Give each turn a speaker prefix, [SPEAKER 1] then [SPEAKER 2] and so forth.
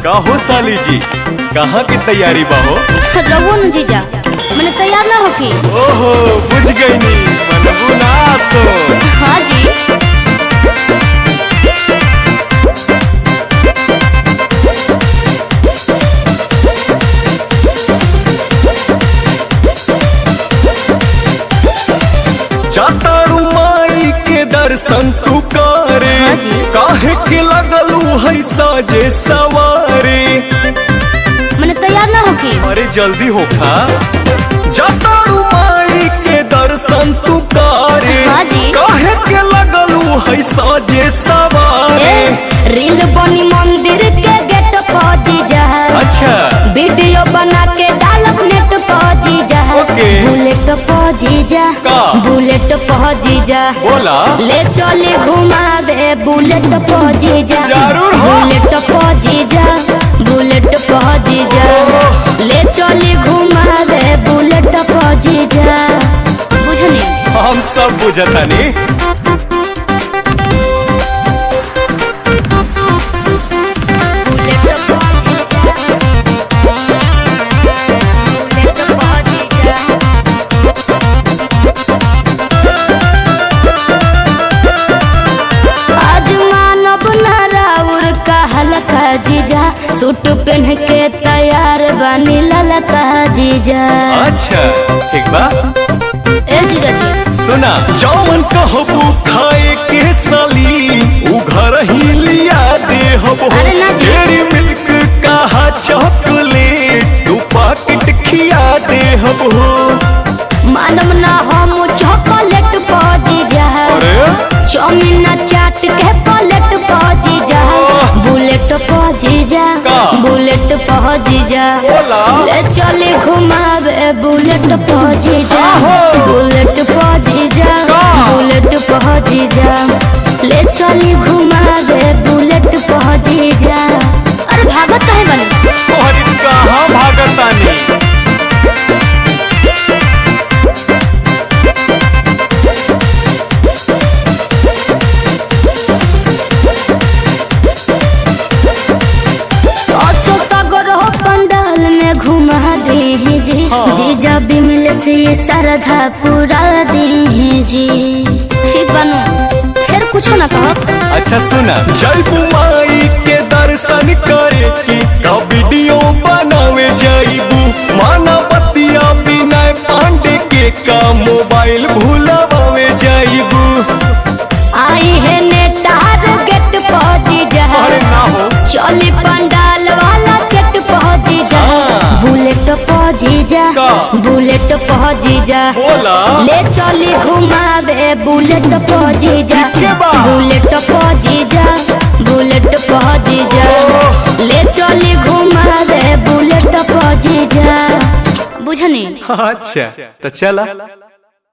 [SPEAKER 1] का हो साली जी, कहाँ की तैयारी बा हो?
[SPEAKER 2] रवो न जीजा, मने तैयार ना होखी।
[SPEAKER 1] ओहो, बुझ गई नी, मनबू ना सो।
[SPEAKER 2] हाँ जी।
[SPEAKER 1] जातारू माई के दर्शन तू करे,
[SPEAKER 2] हाँ जी।
[SPEAKER 1] काहे के लगलू है साजे सवारे।
[SPEAKER 2] मने तैयार ना होखी।
[SPEAKER 1] अरे जल्दी होखा। जातारू माई के दर्शन तू करे,
[SPEAKER 2] हाँ जी।
[SPEAKER 1] काहे के लगलू है साजे सवारे।
[SPEAKER 2] रील बनी मंदिर के गेट पर जीजा।
[SPEAKER 1] अच्छा।
[SPEAKER 2] वीडियो बना के डालब नेट पर जीजा।
[SPEAKER 1] ओके।
[SPEAKER 2] बुलेट पर जीजा,
[SPEAKER 1] का?
[SPEAKER 2] बुलेट पर जीजा,
[SPEAKER 1] बोला।
[SPEAKER 2] ले चले घुमावे बुलेट पर जीजा।
[SPEAKER 1] जरूर हो।
[SPEAKER 2] बुलेट पर जीजा, बुलेट पर जीजा, ले चले घुमावे बुलेट पर जीजा। बुझनी?
[SPEAKER 1] हम सब बुझतानी।
[SPEAKER 2] बुलेट पर जीजा, बुलेट पर जीजा। आज मानव नाराउर का हलका जीजा, सूट पहन के तैयार बनी ललका जीजा।
[SPEAKER 1] अच्छा ठीक बा।
[SPEAKER 2] ए जीजा जी।
[SPEAKER 1] सुना, जौन कहबू खाए के साली, उ घर ही लिया दे हबो।
[SPEAKER 2] अरे ना जी।
[SPEAKER 1] डेयरी मिल्क कहा चॉकलेट, दू पैकेट खिया दे हबो।
[SPEAKER 2] मानव ना हम चॉकलेट पर जीजा,
[SPEAKER 1] अरे
[SPEAKER 2] चौमिन चाट के पलेट पर जीजा। बुलेट पर जीजा,
[SPEAKER 1] का?
[SPEAKER 2] बुलेट पर जीजा,
[SPEAKER 1] बोला।
[SPEAKER 2] ले चले घुमावे बुलेट पर जीजा।
[SPEAKER 1] आहो।
[SPEAKER 2] बुलेट पर जीजा,
[SPEAKER 1] का?
[SPEAKER 2] बुलेट पर जीजा, ले चले घुमावे बुलेट पर जीजा। अरे भागत काहे बनी?
[SPEAKER 1] तोहरी कहाँ भागतानी?
[SPEAKER 2] अशोक सागर हो पंडाल में घुमा दे जी।
[SPEAKER 1] हाँ।
[SPEAKER 2] जीजा बिमल से ये श्रद्धा पूरा दे जी। ठीक बनू, फिर कुछ ना कहो।
[SPEAKER 1] अच्छा सुना, जयबू माई के दर्शन करे की का वीडियो बनावे जाइबू। माना बतिया विनय पांडे के का मोबाइल भूलावे जाइबू।
[SPEAKER 2] आई है नेतार गेट पहुंची जा,
[SPEAKER 1] अरे ना हो।
[SPEAKER 2] चली पंडाल वाला सेट पहुंची जा।
[SPEAKER 1] हाँ।
[SPEAKER 2] बुलेट पहुंची जा,
[SPEAKER 1] का?
[SPEAKER 2] बुलेट पहुंची जा,
[SPEAKER 1] बोला।
[SPEAKER 2] ले चली घुमावे बुलेट पहुंची जा।
[SPEAKER 1] के बा?
[SPEAKER 2] बुलेट पहुंची जा, बुलेट पहुंची जा, ले चली घुमावे बुलेट पहुंची जा। बुझनी?
[SPEAKER 1] अच्छा तो चला।